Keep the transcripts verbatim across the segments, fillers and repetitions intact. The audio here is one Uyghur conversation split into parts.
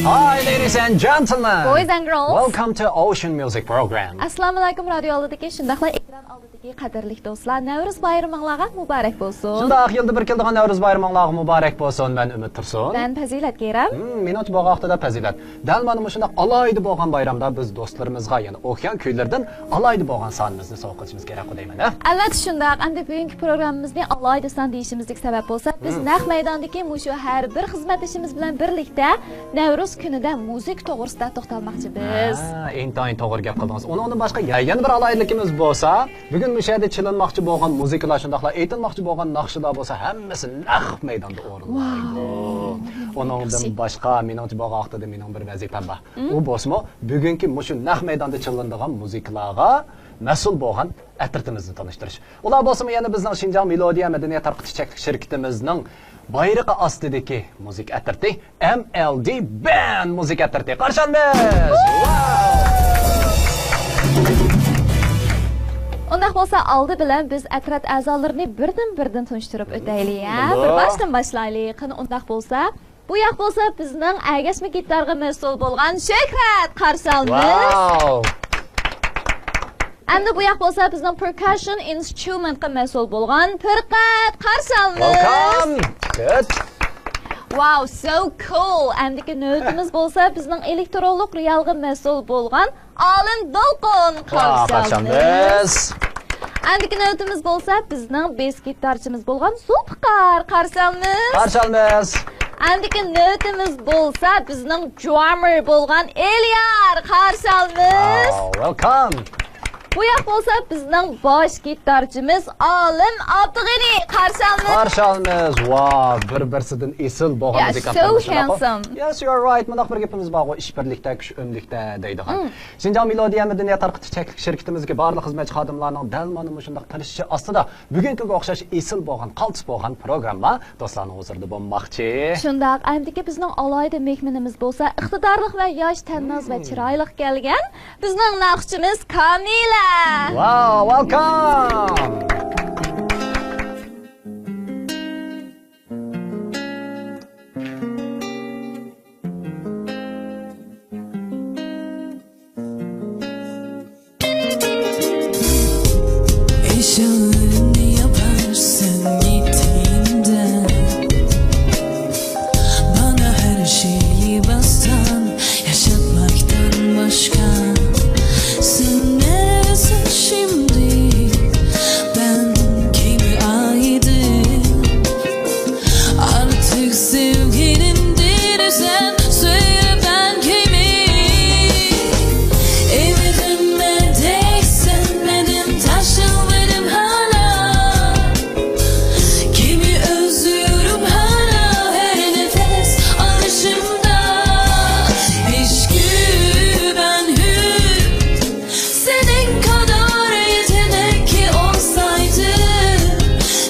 Hi, ladies and gentlemen. Boys and girls. Welcome to Ocean Music Program. ئەسسالامۇئەلەيكۇم، رادىيو ئالدىدىكى شۇنداقلا ئېكران ئالدىدىكى قەدىرلىك دوستلار، نەۋرۇز بايرىمىڭلارغا مۇبارەك بولسۇن. شۇنداق، يىلدا بىر كېلىدىغان نەۋرۇز بايرىمىڭلارغا مۇبارەك بولسۇن. مەن ئۈمىد تۇرسۇن. مەن پەزىلەت كېرەم. ھىم، مېنىڭچە بۇ ھەقتىدە پەزىلەت. دەل مانا مۇشۇنداق ئالاھىدە بولغان بايرامدا بىز دوستلىرىمىزغا يەنە ئوكيان كۈيلىرىدىن ئالاھىدە بولغان سانىمىزنى سوۋغا قىلىشىمىز كېرەكقۇ دەيمەن، ھە؟ ئەلۋەتتە شۇنداق. ئەمدى بۈگۈنكى پروگراممىمىزنى ئالاھىدە سان دېيىشىمىزدىكى سەۋەب بولسا، بىز ھىم. نەق مەيداندىكى مۇشۇ ھەر بىر خىزمەتدىشىمىز بىلەن بىرلىكتە نەۋرۇز كۈنىدە مۇزىكا توغرىسىدا توختالماقچىمىز. ھە، ئىنتايىن توغرا گەپ قىلدىڭىز. ئۇنىڭدىن باشقا يە-، يەنە بىر ئالاھىدىلىكىمىز بولسا، بۈگۈن مۇشۇ يەردە چېلىنماقچى بولغان مۇزىكىلار، شۇنداقلا ئېيتىلماقچى بولغان ناخشىلار بولسا ھەممىسى نەق مەيداندا ئورۇنلايدۇ. ۋاو، ئۇنىڭدىن ياخشى. باشقا مېنىڭچە بۇ ھەقتىدە مېنىڭ بىر ۋەزىپەم بار. ھىم؟ ئۇ بولسىمۇ بۈگۈنكى مۇشۇ نەق مەيداندا چېلىنىدىغان مۇزىكىلارغا مەسئۇل بولغان ئەترىتىمىزنى تونۇشتۇرۇش. ئۇلار بولسىمۇ يەنە بىزنىڭ شىنجاڭ مېلودىيە مەدەنىيەت تارقىتىش چەكلىك شىركىتىمىزنىڭ بايرىقى ئاستىدىكى مۇزىكا ئەترىتى، ئېم ئېل دى بەند مۇزىكا ئەترىتى. قارشى ئالىمىز! ۋاو! ئۇنداق بولسا، ئالدى بىلەن بىز ئەترەت ئەزالىرىنى بىردىن-بىردىن تونۇشتۇرۇپ ئۆتەيلى، ھە؟ بولىدۇ. بىر باشتىن باشلايلى. قېنى، ئۇنداق بولسا، بۇ ياق بولسا بىزنىڭ ئەگەشمە گىتارغا مەسئۇل بولغان شۆھرەت، قارشى ئالىمىز. ۋاو! ئەمدى بۇ ياق بولسا بىزنىڭ percussion instrumentقا مەسئۇل بولغان پىرقەت، قارشى ئالىمىز. Welcome. Good. Wow, so cool. ئەمدىكى نۆۋىتىمىز بولسا بىزنىڭ ئېلېكترونلۇق رېئالغا مەسئۇل بولغان ئالىم دولقۇن، ۋاو، قارشى قارشى ئالىمىز. ئالىمىز. ئەمدىكى نۆۋىتىمىز بولسا بىزنىڭ بېس گىتارچىمىز بولغان زۇلپىقار، قارشى ئالىمىز. قارشى ئالىمىز. ئەمدىكى نۆۋىتىمىز بولسا بىزنىڭ دراممېر بولغان ئېليار، قارشى ئالىمىز. ۋاو، welcome. بۇ ياق بولسا بىزنىڭ باش گىتارچىمىز ئالىم ئابدۇغېنى، قارشى ئالىمىز. قارشى ئالىمىز. ۋاو، بىر-بىرسىدىن ئېسىل بولغان، yeah, مۇزىكا so قاتناشمىلىرى. Handsome. Yes, you are right. مۇنداق بىر گېپىمىز بارغۇ، ئىش بىرلىكتە، كۈچ ئۆملۈكتە دەيدىغان. مم. شىنجاڭ مېلودىيە مەدەنىيەت تارقىتىش چەكلىك شىركىتىمىزدىكى بارلىق خىزمەتچى خادىملارنىڭ دەل مانا مۇشۇنداق تىرىشىشى ئاستىدا بۈگۈنكىگە ئوخشاش ئېسىل بولغان، قالتىس بولغان پروگرامما دوستلارنىڭ ھۇزۇرىدا بولماقچى. شۇنداق، ئەمدىكى بىزنىڭ ئالاھىدە مېھمىنىمىز بولسا ئىقتىدارلىق ۋە ياش، تەنناز ۋە مم. چىرايلىق كەلگەن بىزنىڭ ناخشىچىمىز كامىلە. ۋاو، welcome! Eşyalarını yaparsın gittiğinde. Bana her şeyi baştan yaşatmaktan başka. Sen neredesin şimdi? Ben kime aidim? Artık sevgilinden özen söyle ben kimim? Eve dönmedik senmedim taşınmadım hala. Kimi özlüyorum hala her nefes alışımda. İşte ben hür. Senin kadar yetenekli olsaydı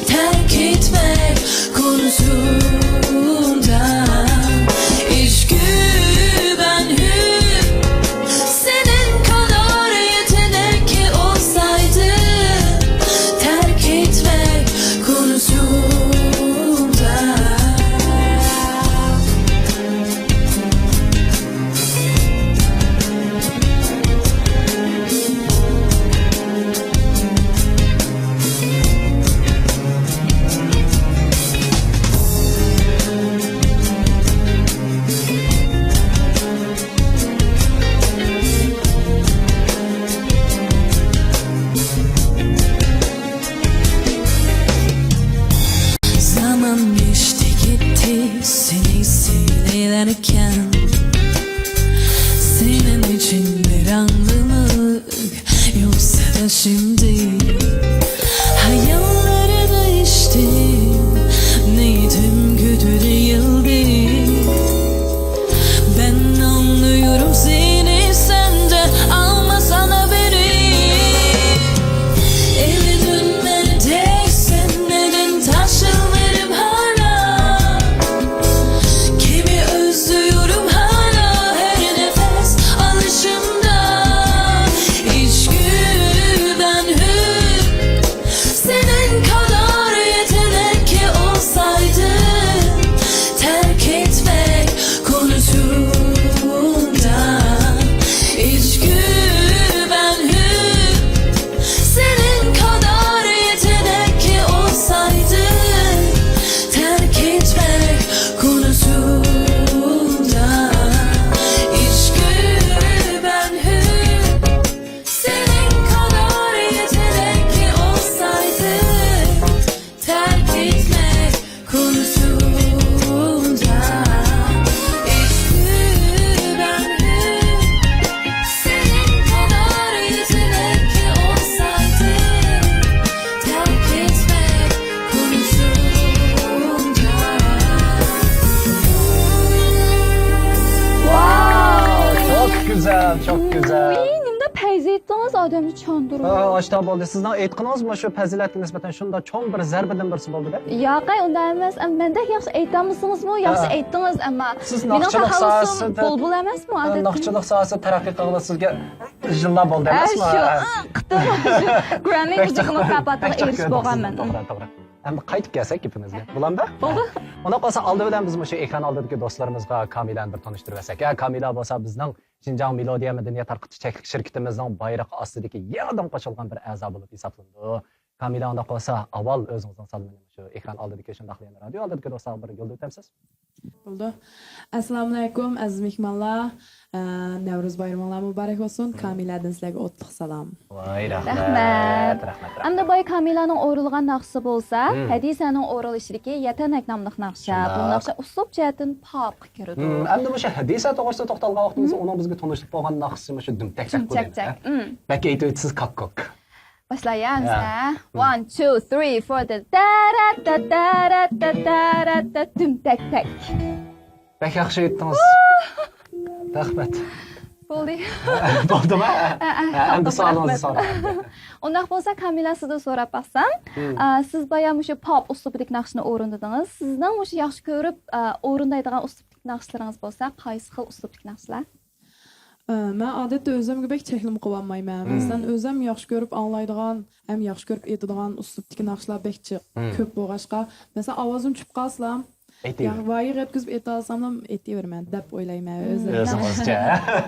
terk etmek konusunda. İşte ben hür. Senin kadar yetenekli olsaydı terk etmek konusunda. Zaman geçti gitti seni seyrederken. Senin için bir anlamı yoksa da şimdi. Hayalleri değişti, niyetim kötü değildi. Ben anlıyorum seni, sen de almasana beni. Eve dönme tek sen neden taşınırım hala. Kimi özlüyorum ئادەمنى چاندۇرۇپ. ھە، ئاشتا بولدى. سىزنىڭ ئېيتقىنىڭىز مۇشۇ پەزىلەتكە نىسبەتەن شۇنداق چوڭ بىر زەربىدىن بىرسى بولدى دە. ياقەي، ئۇنداق ئەمەس. ئەم، مەندەك ياخشى ئېيتالمىسىڭىزمۇ، ياخشى ھە. ئېيتتىڭىز، ئەمما سىز مېنىڭ ناخشىلىق خەلقىم ساھەسىدە بولبۇل ئەمەسمۇ، ھە، ئادەتتە؟ ناخشىلىق ساھەسىدە تەرەققىي قىلغىلى سىزگە يىللار بولدى ھە، ئەمەسمۇ؟ شۇ، ھە. ئىڭ، قىتىم شۇ گراممى بەك مۇزىكا جىق، مۇكاپاتىغا بەك جىق ئېرىشىپ بولغان مەن. توغرا، توغرا. ئەمدى قايتىپ كەلسەك گېپىمىزگە. بولامدا؟ بولدى. ھە. ئۇنداق بولسا ئالدى بىلەن بىز مۇشۇ ئېكران ئالدىدىكى دوستلىرىمىزغا كامىلەنى بىر تونۇشتۇرۇۋەتسەك. ھە، كامىلە بولسا بىزنىڭ شىنجاڭ مېلودىيە مەدەنىيەت تارقىتىش چەكلىك شىركىتىمىزنىڭ بايرىقى ئاستىدىكى يېڭىدىن قوشۇلغان بىر ئەزا بولۇپ ھېسابلىنىدۇ. كامىلە، ئۇنداق بولسا ئاۋۋال ئۆزىڭىزنىڭ سالىمىنى شۇ ئېكران ئالدىدىكى شۇنداقلا يەنە رادىيو ئالدىدىكى دوستلارغا بىر يوللىۋېتەمسىز؟ بولدى. ئەسسالامۇئەلەيكۇم، ئەزىز مېھمانلار. ئە، نەۋرۇز بايرىمىڭلار مۇبارەك بولسۇن. كامىلەدىن سىلەرگە ئوتلۇق سالام. ۋاي، رەھمەت، رەھمەت، رەھمەت. ئەمدى باي كامىلەنىڭ ئورۇنلىغان ناخشىسى بولسا، مم. ھەدىسەنىڭ ئورۇنلىشىدىكى يەتەنەك ناملىق ناخشا. بۇ شۇنداق. ناخشا ئۇسلۇب جەھەتتىن پاپقا كىرىدۇ. مم، ئەمدى مۇشۇ ھەدىسە توغرىسىدا توختالغان ۋاقتىمىزدا، مم. ئۇنىڭ بىزگە تونۇشلۇق بولغان ناخشىسى مۇشۇ دۈمتەكتەك بولدى. دۈمتەكتەك، مم. بەك ئېيتىۋېتىسىز، كاك-كوك. باشلايمىز، ھە. ھە. One, two, three, four، دە، دەرەتتە، دەرەتتە، دەرەتتە، دۈمتەكتەك. بەك ياخشى ئېيتتىڭىز. رەھمەت. بولدى. بولدىما؟ ھە، ھە، ھە، ئەمدى سوئالىڭىزنى سوراڭ. ئۇنداق بولسا، كامىلە، سىزدىن سوراپ باقسام، مم. ئا، سىز بايا مۇشۇ پاپ ئۇسلۇبىدىكى ناخشىنى ئورۇندىدىڭىز. سىزنىڭ مۇشۇ ياخشى كۆرۈپ، ئا، ئورۇندايدىغان ئۇسلۇبتىكى ناخشىلىرىڭىز بولسا، قايسى خىل ئۇسلۇبتىكى ناخشىلار؟ ئە، مەن ئادەتتە ئۆزۈمگە بەك چەكلىمە قويۇۋالمايمەن. مم. مەسىلەن، ئۆزۈم ياخشى كۆرۈپ ئاڭلايدىغان ھەم ياخشى كۆرۈپ ئېيتىدىغان ئۇسلۇبتىكى ناخشىلار بەك جىق، مم. كۆپ بولغاچقا، مەسىلەن، ئاۋازىم چۈشۈپ قالسىلا، ئېيتىۋېرىمەن. يا، ۋايىغا يەتكۈزۈپ ئېيتالساملا ئېيتىۋېرىمەن دەپ ئويلايمەن ئۆزۈم. ئۆزىڭىزچە.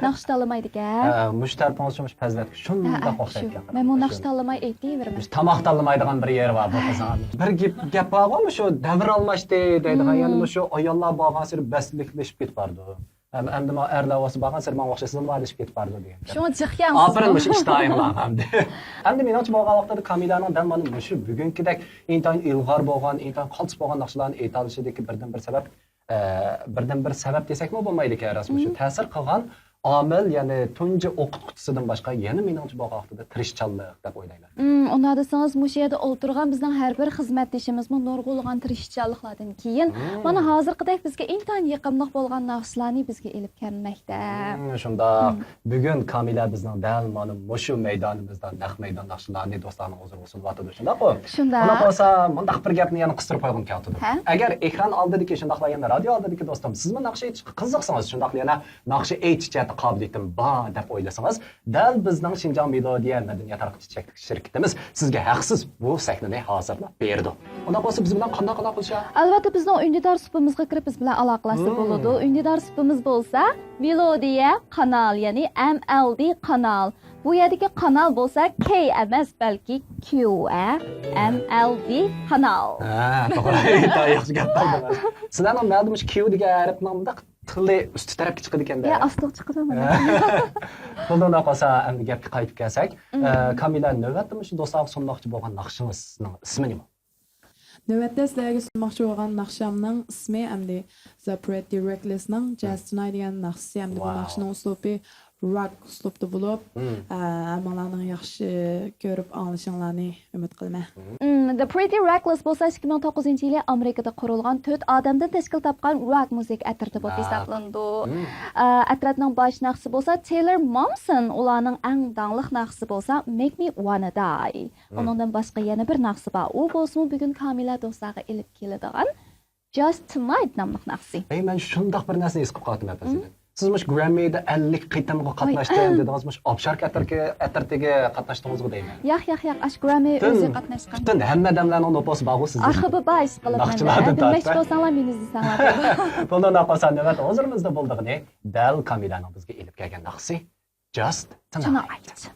ناخشا تاللىمايدىكەن. ھە، مۇشۇ تەرىپىڭىز شۇ، مۇشۇ پەزىلەتكە شۇنداق ھە، ئوخشايدىكەن. شۇ. مەنمۇ ناخشا تاللىماي ئېيتىۋېرىمەن. مۇشۇ تاماق تاللىمايدىغان بىر يېرى بار بۇ قىزنىڭ. بىر گېپ، گەپ بارغۇ، مۇشۇ دەۋر ئالماشتى دەيدىغان، مم. يەنى مۇشۇ ئاياللار بارغانسېرى بەستلىكلىشىپ كېتىپ بارىدۇ. ئەم-، ئەمدى مانا ئەرلەر بولسا بارغانسېرى ماڭا ئوخشاش زىلۋالىشىپ كېتىپ بارىدۇ دېگەن گەپ. شۇڭا جىق يەڭ ئاپىرىن مۇشۇ ئىشتىھايىڭلارغا ئەمدى. ئەمدى مېنىڭچە بولغان ۋاقتىدا كامىلەنىڭ دەل مانا مۇشۇ بۈگۈنكىدەك ئىنتايىن ئىلغار بولغان، ئىنتايىن قالتىس بولغان ناخشىلارنى ئېيتالىشىدىكى بىردىنبىر سەۋەب، ئە، بىردىنبىر سەۋەب دېسەكمۇ بولمايدىكەن، راست مۇشۇ مم. تەسىر قىلغان ئامىل، يەنى تۇنجى ئوقۇتقۇچىسىدىن باشقا يەنە مېنىڭچە بولغان ۋاقتىدا تىرىشچانلىق دەپ ئويلايمەن. مم، ئۇنداق دېسىڭىز، مۇشۇ يەردە ئولتۇرغان بىزنىڭ ھەر بىر خىزمەتدىشىمىزمۇ نۇرغۇنلىغان تىرىشچانلىقلاردىن كېيىن، مم. مانا ھازىرقىدەك بىزگە ئىنتايىن يېقىملىق بولغان ناخشىلارنى بىزگە ئېلىپ كەلمەكتە. مم، شۇنداق. مم. بۈگۈن كامىلە بىزنىڭ دەل مانا مۇشۇ مەيدانىمىزدا نەق مەيدان ناخشىلارنى دوستلارنىڭ ھۇزۇرىغا سۇنۇۋاتىدۇ، شۇنداققۇ؟ شۇنداق. ئۇنداق بولسا، مۇنداق بىر گەپنى يەنە قىستۇرۇپ قويغۇم كېلىۋاتىدۇ. ھە؟ ئەگەر ئېكران ئالدىدىكى، شۇنداقلا يەنە رادىيو ئالدىدىكى دوستۇم، سىزمۇ ناخشا ئېيتىشقا قىزىقسىڭىز، شۇنداقلا يەنە ناخشا ئېيتىش جەھەتتە قابىلىيىتىم بار دەپ ئويلىسىڭىز، دەل بىزنىڭ شىنجاڭ مېلودىيە مەدەنىيەت تارقىتىش چەكلىك شىركىتىمىز سىزگە ھەقسىز بۇ سەھنىنى ھازىرلاپ بېرىدۇ. ئۇنداق بولسا بىز بىلەن قانداق ئالاقىلىشىش؟ ئەلۋەتتە، بىزنىڭ ئۈندىدار سۇپىمىزغا كىرىپ بىز بىلەن ئالاقىلەشسە مم. بولىدۇ. ئۈندىدار سۇپىمىز بولسا مېلودىيە قانال، يەنى ئەم ئەل دى قانال. بۇ يەردىكى قانال بولسا كەي ئەمەس، بەلكى كيۇ، ئە، ئەم ئەل دى قانال. ھە، توغرا. ئىنتايىن ياخشى گەپ قىلدىڭىز. سىلەرنىڭ مەلۇم مۇشۇ كيۇ دېگەن ھەرپنىڭ مۇنداق تىلى ئۈستى تەرەپكە چىقىدىكەن-دە. يا، ئاستىغا چىقىدۇ مانا. بولدى، ئۇنداق بولسا ئەمدى گەپكە قايتىپ كەلسەك. مم. ئە، كامىلە، نۆۋەتتە مۇشۇ دوستلارغا سۇنماقچى بولغان ناخشىڭىزنىڭ ئىسمى نېمە؟ نۆۋەتتە سىلەرگە سۇنماقچى بولغان ناخشامنىڭ ئىسمى ئەمدى The Pretty Recklessنىڭ Just Tonight دېگەن ناخشىسى. ئەمدى بۇ ناخشىنىڭ ئۇسلۇبى راك ئۇسلۇبتا بولۇپ، مم. ئە، ھەممىڭلارنىڭ ياخشى كۆرۈپ ئاڭلىشىڭلارنى ئۈمىد قىلىمەن. مم، The Pretty Reckless بولسا ئىككى مىڭ توققۇزىنچى يىلى ئامېرىكىدا قۇرۇلغان تۆت ئادەمدىن تەشكىل تاپقان راك مۇزىكا ئەترىتى بولۇپ ھېسابلىنىدۇ. مم. ئە، ئەترەتنىڭ باش ناخشىسى بولسا Taylor Momsen، ئۇلارنىڭ ئەڭ داڭلىق ناخشىسى بولسا Make Me Wanna Die. مم. ئۇنىڭدىن باشقا يەنە بىر ناخشىسى بار. ئۇ بولسىمۇ بۈگۈن كامىلە دوستلارغا ئېلىپ كېلىدىغان Just Tonight ناملىق ناخشىسى. ئەي، مەن شۇنداق بىر نەرسىنى ھېس قىلىپ قالدىم، ئەپەندىم. مم. سىز مۇشۇ گراممىدا ئەللىك قېتىمغا قاتناشتىم دېدىڭىز، مۇشۇ ئابشار ئەترىتىگە، ئەترىتىگە قاتناشتىڭىزغۇ دەيمەن. ياق، ياق، ياق، ئاشۇ گراممى ئۆزى قاتناشقان. پۈتۈن ھەممە ئادەملەرنىڭ نوپۇسى بارغۇ سىزنىڭ. ئارخىپى بار، ئىشقىلىپ مەندە. ئە، بىلمەكچى بولساڭلار مېنى ئىزدىسەڭلار بولىدۇ. بولدى، ئۇنداق بولسا نۆۋەت ھۇزۇرىمىزدا بولىدىغىنى دەل كامىلەنىڭ بىزگە ئېلىپ كەلگەن ناخشىسى Just Tonight. Tonight.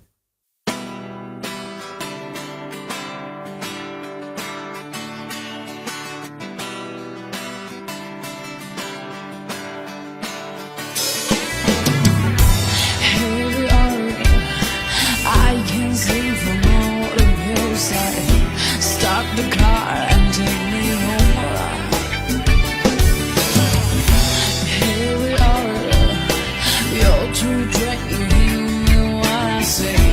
Here we are. I can see from all the hillside. Stop the car and take me home. Here we are. You're too drunk to hear me when I say,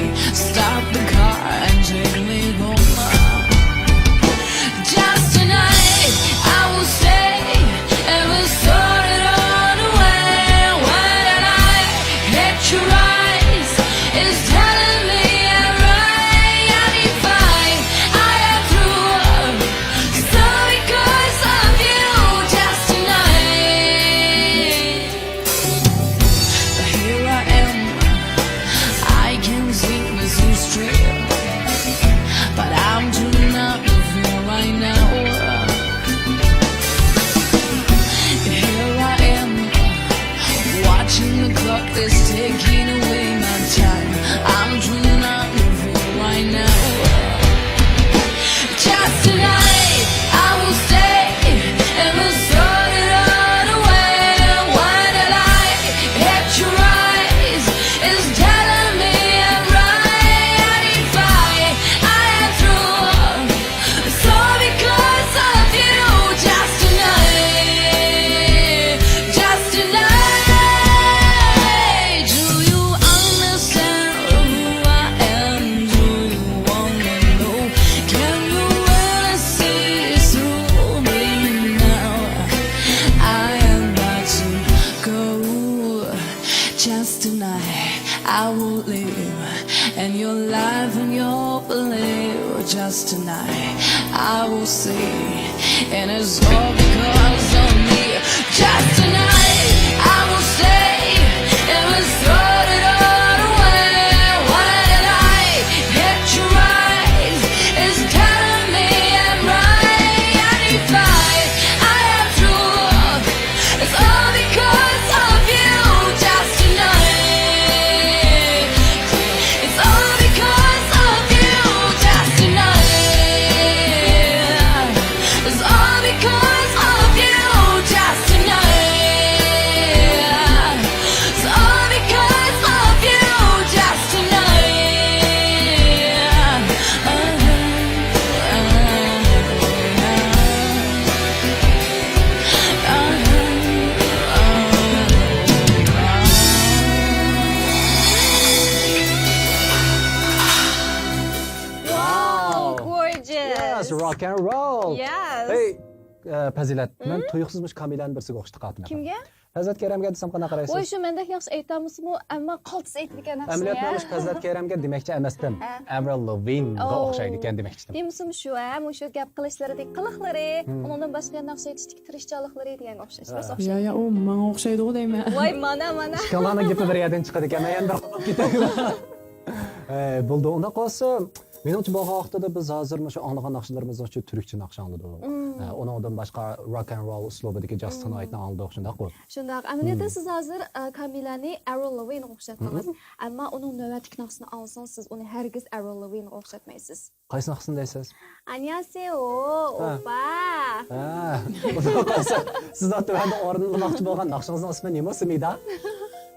I will live in your life and you'll believe. Just tonight I will see, and it's all because of me. Just tonight I will stay, and we'll throw it all away. When I hit your eyes, it's telling me I'm right. And if I, I have truth, it's all because of you. Just tonight. It's all because of you. Just tonight. It's all because of you. Just tonight. It's all because of you. Just tonight. Wow, gorgeous. Yes, rock and roll. Yes. Hey, ئە، پەزىلەت، مەن تۇيۇقسىز مۇشۇ كامىلەنى بىرسىگە ئوخشىتىپ قالدىم. كىمگە؟ پەزىلەت كەرەمگە دېسەم قانداق قارايسىز؟ ۋاي، شۇ مەندەك ياخشى ئېيتالمىسىمۇ، ئەمما قالتىس ئېيتىدىكەن ناخشىنى. ئەمەلىيەتتە مۇشۇ پەزىلەت كەرەمگە دېمەكچى ئەمەستىم. ھە. ئەۋرىل لېۋىنغا ئوخشايدىكەن دېمەكچىدىم. دېمىسىمۇ شۇ، ھە، مۇشۇ گەپ قىلىشلىرىدىكى قىلىقلىرى، ئۇنىڭدىن باشقا ناخشا ئېيتىشتىكى تىرىشچانلىقلىرى دېگەنگە ئوخشاش. ھە. يا، يا، ئۇ ماڭا ئوخشايدىغۇ دەيمەن. ۋاي، مانا، مانا. ئىككىڭلارنىڭ گېپى بىر يەردىن چىقىدىكەن، مەن يەنە بىر قاپقىپ كېتەي. ئەي، بولدى، ئۇنداق بولسا، مېنىڭچە بولغان ۋاقتىدا بىز ھازىر مۇشۇ ئاڭلىغان ناخشىلىرىمىزنىڭ ئىچىدە تۈركچە ناخشا ئاڭلىدۇق. ئە، ئۇنىڭدىن باشقا rock and roll ئۇسلۇبىدىكى Just Tonight نى ئاڭلىدۇق، شۇنداققۇ؟ شۇنداق. ئەمەلىيەتتە سىز ھازىر، ئە، كامىلەنى ئەۋرىل لېۋىنغا ئوخشاتتىڭىز. ئەمما ئۇنىڭ نۆۋەتتىكى ناخشىسىنى ئاڭلىسىڭىز، سىز ئۇنى ھەرگىز ئەۋرىل لېۋىنغا ئوخشاتمايسىز. قايسى ناخشىسىنى دەيسىز؟ ئاننياسېيو، ھە. ئوپپا. ھە. ئۇنداق بولسا، سىز تۆۋەندە ئورۇنلىماقچى بولغان ناخشىڭىزنىڭ ئىسمى نېمە، سمىدا؟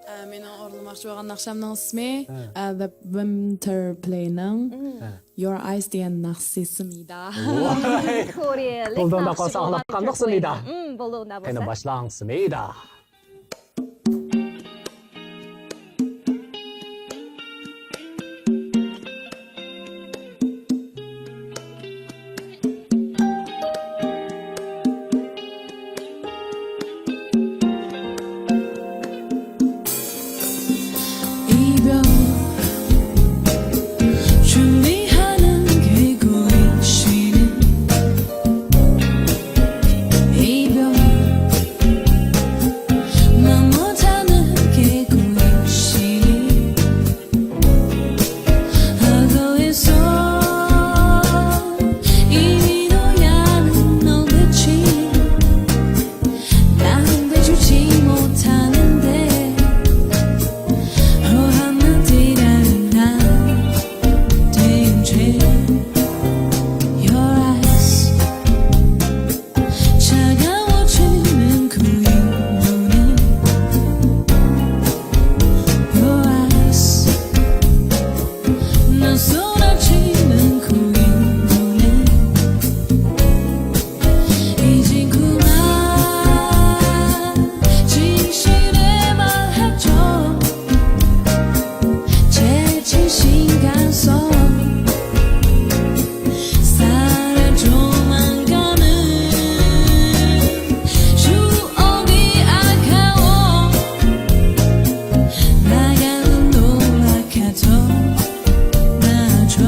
ئە، مېنىڭ ئورۇنلىماقچى بولغان ناخشامنىڭ ئىسمى، ھە. ئە، The Winter Play نىڭ، ھە. Your Eyes دېگەن ناخشىسى، سمىدا. ۋاي. كورېيەلىك بولدى، ئۇنداق ناخشا بولسا بولغان ئاڭلاپ قالدۇق، سمىدا. ئىكەن. ئىم، بولدى، ئۇنداق بولسا. قېنى، باشلاڭ، سمىدا. 이별 준비하는 게 고민. 이별 맘 못하는 게 고민. 하고 있어. 이미 너야는 너 그치. 난 돼 주지 못하는데. 어, 한마디라도 난 대체. Your eyes. 차가워지는 그 이유는 Your eyes. 난 쏟아지는 그 이유는 이제 그만 진실을 말해줘. 지친 시간 속 사라져만 가는 추억이 아까워. 나가는 노랗게 더 나죠.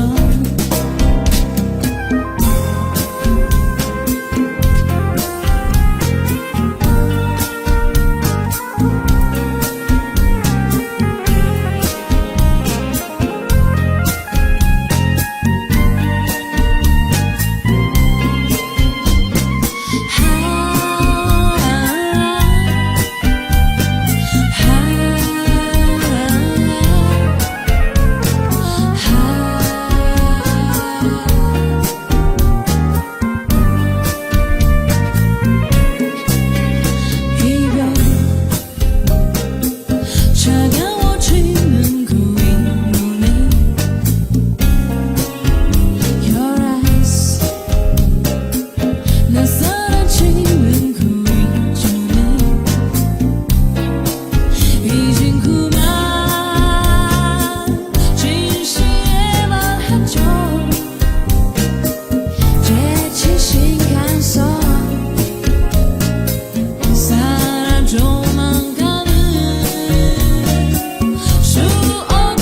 차가워지는 그 이유는 Your eyes. 낯설어지는 그 이유는 이젠 그만 진실을 말하죠. 지친 시간 속 사라져만 가는 추억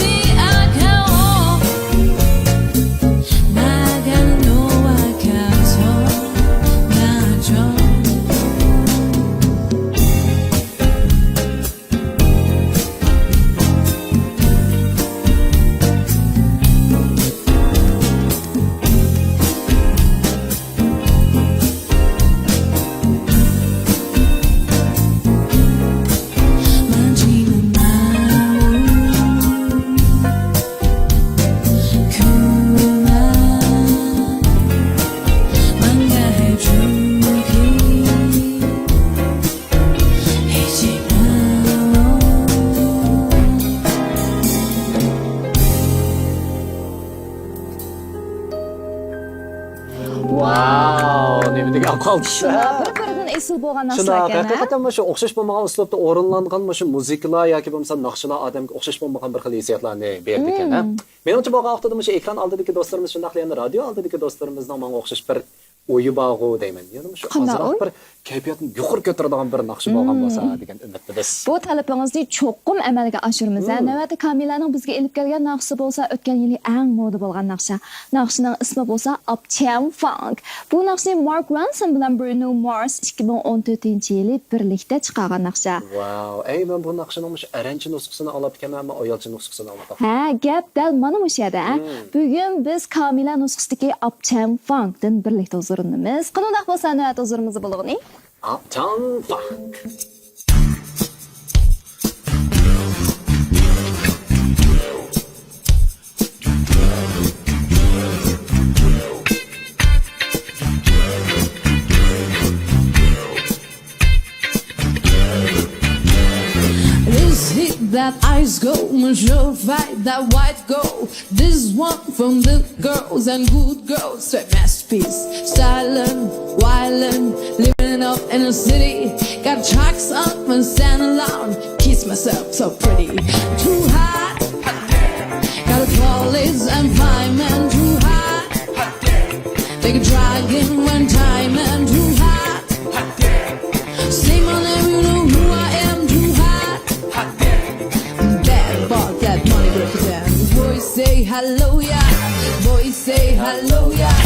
قالدى. شۇنداق، بىر-بىرىدىن ئېسىل بولغان ناخشىلار شۇنداق، ئىكەن، ھە؟ ھەقىقەتەن مۇشۇ ئوخشاش بولمىغان ئۇسلۇبتا ئورۇنلانغان مۇشۇ مۇزىكىلار ياكى بولمىسا ناخشىلار ئادەمگە ئوخشاش بولمىغان بىر خىل ھېسسىياتلارنى بېرىدىكەن، ھە؟ مم. مېنىڭچە بولغان ۋاقتىدا مۇشۇ ئېكران ئالدىدىكى دوستلىرىمىز، شۇنداقلا يەنە رادىيو ئالدىدىكى دوستلىرىمىزنىڭ ماڭا ئوخشاش بىر ئويى بارغۇ دەيمەن. يەنە مۇشۇ قانداق ئازراق ئوي؟ بىر كەيپىياتنى يۇقىرى كۆتۈرىدىغان بىر ناخشا بولغان مم. بولسا دېگەن ئۈمىدتىمىز. بۇ تەلىپىڭىزنى چوقۇم ئەمەلگە ئاشۇرىمىز، ھە؟ مم. نۆۋەتتە كامىلەنىڭ بىزگە ئېلىپ كەلگەن ناخشىسى بولسا ئۆتكەن يىلى ئەڭ مودا بولغان ناخشا. ناخشىنىڭ ئىسمى بولسا Uptown Funk. بۇ ناخشىنى مارك رانسون بىلەن برۇنو مارس ئىككى مىڭ ئون تۆتىنچى يىلى بىرلىكتە چىقارغان ناخشا. ۋاۋ، ئەي، مەن بۇ ناخشىنىڭ مۇشۇ ئەرەنچە نۇسخىسىنى ئاڭلاپتىكەنمەن، ئەمما ئايالچە نۇسخىسىنى ئاڭلاپ باقمىدىم. ھە، گەپ دەل مانا مۇشۇ يەردە، ھە؟ مم. بۈگۈن بىز كامىلە نۇسخىسىدىكى Uptown Funkتىن بىرلىكتە ھۇزۇرلىنىمىز. قېنى ئۇنداق بولسا نۆۋەت ھۇزۇرىمىزدا بولغىنى. Uptown Funk. This hit that ice go, show fight that white go. This one from the girls and good girls, straight masterpiece. Stylin', wildin', living up in the city. Got tracks up and stand alone. Kiss myself so pretty. Too hot. Got a police and fireman. Too hot. Take a dragon one time and too hot. Say my name, you know who I am. Too hot. Bad boy, that money represent. Boys say hello, yeah. Boys say hello, yeah.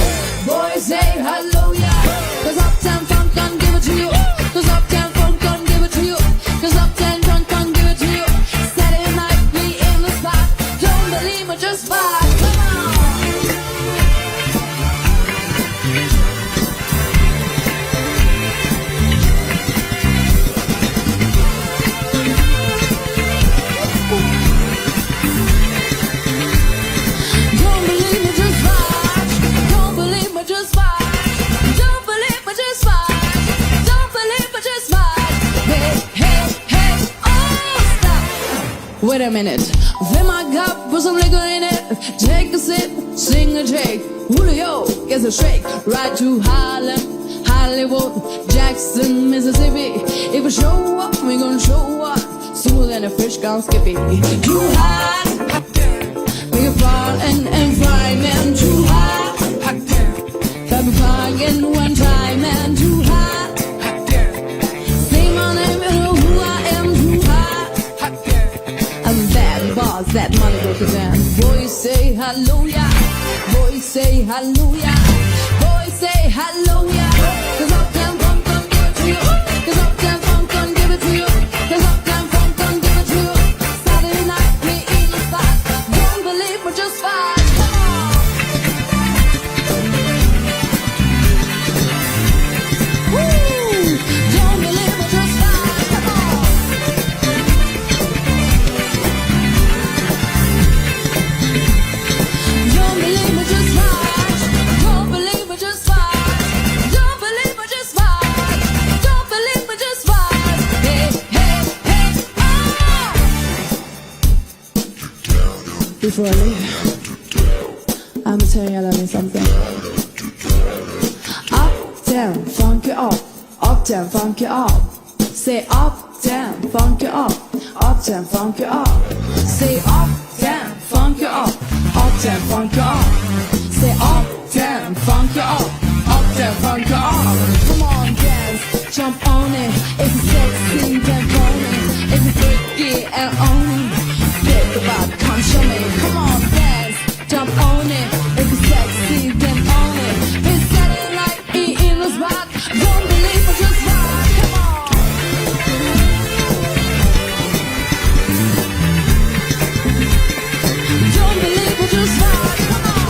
Boys say hello, yeah. 'Cause Uptown Funk can give it to you. 'Cause Uptown Funk can give it to you. 'Cause Uptown Funk can give it to you. Saturday night, we in the spot. Don't believe me, just watch. Come on. Don't believe me, just watch. Don't believe me, just watch. Don't believe me, just watch. Don't believe me, just watch. Hey, hey, hey, oh, stop. Wait a minute, fill my cup, put some liquor in it. Take a sip, sing a J. Julio gets a shake. Right to Harlem, Hollywood, Jackson, Mississippi. If we show up, we gon' show up. Smooth and a fresh gone skippy. You hot, make a fall and, and fine and too hot. Let me fly in one time and too hot. Say my name, you know who I am, too hot. I'm bad boss, that money go to them. Boys say hallelujah. Boys say hallelujah. Boys say hallelujah. 'Cause Uptown Funk gon' give it to you. 'Cause Uptown Funk gon' give it to you. 'Cause Uptown Funk gon' give it to you. Saturday night, we in the spot. Don't believe me, just watch. Come on. Woo! Don't believe me, just watch. Come on. Don't believe me, just watch. Don't believe me, just watch. Don't believe me, just watch. Don't believe me, just watch. Hey, hey, hey, oh! Before I leave, I'ma tell y'all something. Uptown, funk it up. Uptown, funk it up. Say Uptown, funk it up. Uptown, funk it up. Say Uptown, funk it up. Uptown, funk it up. Say Uptown, funk it up. Uptown, funk it up. Come on, dance, jump on it. If you're sexy, then own it. If you're freaky and own it, get the vibe, come show me. Come on, dance, jump on it. If you're sexy, then own it. It's Saturday night, we in the spot. Don't believe me, just watch. Come on. Don't believe me, just watch. Come on.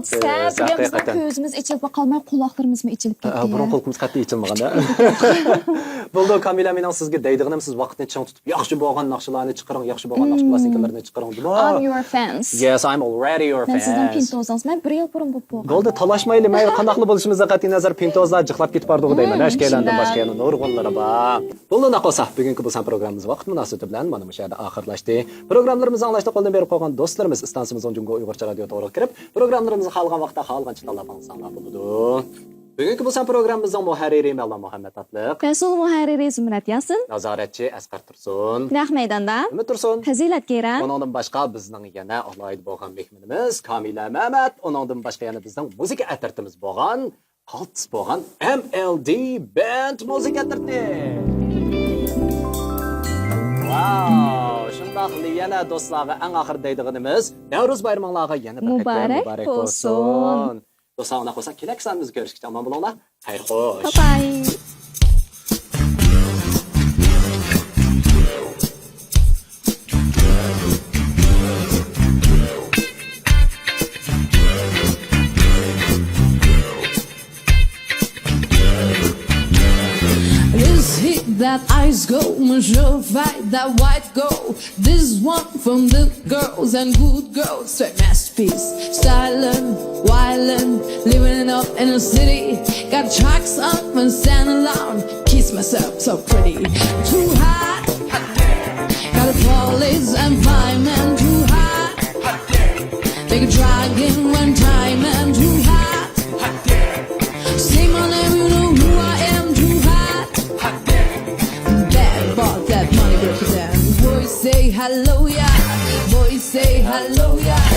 سەل بىلەن بىزنىڭ كۆزىمىز ئېچىلىپ قالماي، قۇلاقلىرىمىزمۇ ئېچىلىپ كەتتى. بۇرۇن قۇلىقىمىز قەتئىي ئېچىلمىغان. بولدى، كامىلە، مېنىڭ سىزگە دەيدىغىنىم، سىز ۋاقىتنى چىڭ تۇتۇپ، ياخشى بولغان ناخشىلارنى چىقىرىڭ، ياخشى بولغان ناخشىلار سىنكىلىرىنى چىقىرىڭ، جۇمۇ. I'm your fans. Yes, I'm already your fans. مەن سىزنىڭ پىنتوزىڭىز. مەن بىر يىل بۇرۇن بولۇپ بولغان. بولدى، تالاشمايلى، مەيلى قانداقلا بولۇشىمىزدىن قەتئىي نەزەر، پىنتوزلار جىقلاپ كېتىپ بارىدىغۇ دەيمەن، ئەشكەيلەندىن باشقا يەنە نۇرغۇنلىرى بار. بولدى، ئۇنداق بولسا، بۈگۈنكى بۇ سان پروگراممىمىز ۋاقىت مۇناسىۋىتى بىلەن مانا مۇشۇ يەردە ئاخىرلاشتى. پروگراممىلىرىمىزنى ئاڭلاشتا قولدىن بېرىپ قويغان دوستلىرىمىز، ئىستانسىمىزنىڭ جۇڭگو ئۇيغۇرچە رادىيو تورىغا كىرىپ، پروگراممىلىرىمىزنى خالىغان ۋاقىتتا، خالىغانچە تاللاپ ئاڭلىساڭلار بولىدۇ. بۈگۈنكى بۇ سان پروگراممىمىزنىڭ مۇھەررىرى مەۋلا مۇھەممەت ئاتلىق. مەسئۇل مۇھەررىرى زۇمرەت ياسىن. نازارەتچى ئەسقەر تۇرسۇن. نەق مەيداندا ئۈمىد تۇرسۇن. پەزىلەت كېرەم. ئۇنىڭدىن باشقا بىزنىڭ يەنە ئالاھىدە بولغان مېھمىنىمىز كامىلە مەمەت. ئۇنىڭدىن باشقا يەنە بىزنىڭ مۇزىكا ئەترىتىمىز بولغان، قالتىس بولغان ئەم ئېل دى بەند مۇزىكا ئەترىتى. ۋاو! شۇنداقلا يەنە دوستلارغا ئەڭ ئاخىرىدا دەيدىغىنىمىز، نەۋرۇز بايرىمىڭلارغا يەنە بىر قېتىم مۇبارەك بولسۇن. دوستلار، ئۇنداق بولسا، كېلەركى سانىمىزدا كۆرۈشكىچە ئامان بولۇڭلار. خەير خوش. باي باي. Is he that ice gold? Must you fight that white gold? This one from the girls and good girls. Straight masterpiece. Styling, wildin', living up in the city. Got tracks up and stand alone. Kiss myself so pretty. Too hot. Got a police and fireman. Too hot. Take a dragon one time and too hot. Say my name, you know who I am. Too hot. Bad about that money represent. Boys say hello, yeah. Boys say hello, yeah.